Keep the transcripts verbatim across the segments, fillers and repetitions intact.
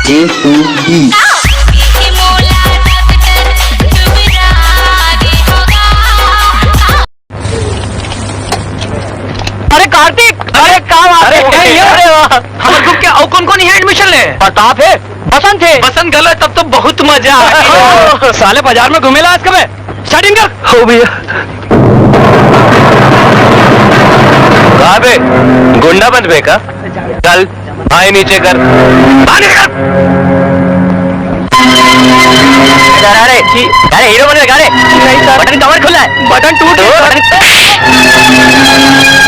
A to B। अरे कार्तिक, अरे का बात अरे, है? ए, ये अरे वाह। हमर ग्रुप के अउ कौन कौन इहाँ एडमिशन ले? प्रताप है, बसंत है। बसंत गलो है, तब तो बहुत मजा आही। साले बाजार में घूमे ला आज कबे? स्टार्टिंग कर। हो भैया। कहाँ बे? गुंडा बन बे का? चल, भाई नीचे कर। भाई नीचे कर। अरे, अरे हीरो बन बे का रे? नहीं सर। बटन कवर खुला है। बटन टूट गया।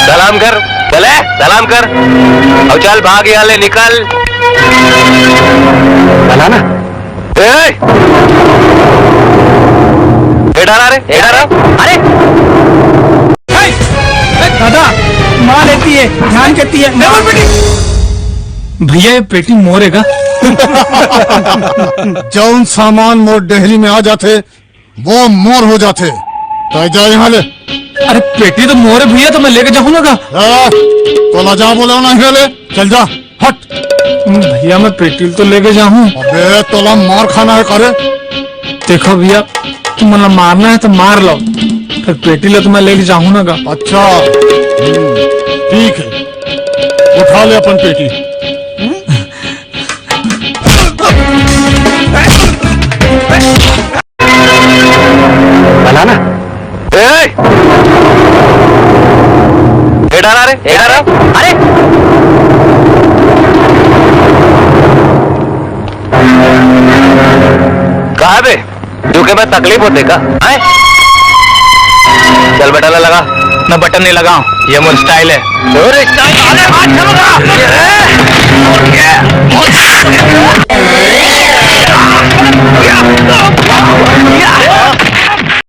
सलाम कर। चले, सलाम कर। अब चल, भाग यहाँ ले, निकल। चला ना। ए! ए डरा रे, ए डरा। अरे! ए, ए, दादा, माँ लेती है, ध्यान करती है। नहीं बोल बेटी। भैया, ये पेटी मोरे का। जौन सामान मोर डेहरी में आ जाथे, वो मोर हो जाथे। तैं जा यहाँ ले। अरे, पेटी तो मोरे भैया, तो मैं लेके जाहूँ ना का? ए, तोला जा बोले ना, यहाँ ले। चल जा, हट। भैया, मैं पेटी ल तो लेके जाहूँ। अबे, तोला मार खाना है का रे? देखो भैया, तुमन ला मारना है तो मार लो, पर पेटी ल तो मैं लेके जाहूँ ना का। अच्छा, हम्म, ठीक है, उठा ले अपन पेटी। बनाना। ए! ए डरा रे, ए डरा। अरे! कहाँ बे? तू के मैं तकलीफ होथे का? हैं? चल बटन लगा। मैं बटन नहीं लगाऊं, ये मोर स्टाइल है। अरे स्टाइल, अरे हाथ छोड़ो ना।